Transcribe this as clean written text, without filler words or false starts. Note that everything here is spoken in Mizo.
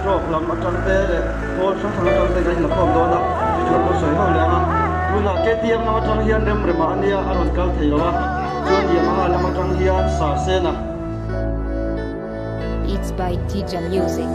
Stroke lam atang te leh pawl hrang hrang atang te kan inlakhawm dawn a, chu chu kan lo sawi ho leh ang a. Tunah KTM lam atang hian Remrema a nia a rawn kal thei lo a, chuan Yamaha lam atang hian Sarsena. It's by Dija Music.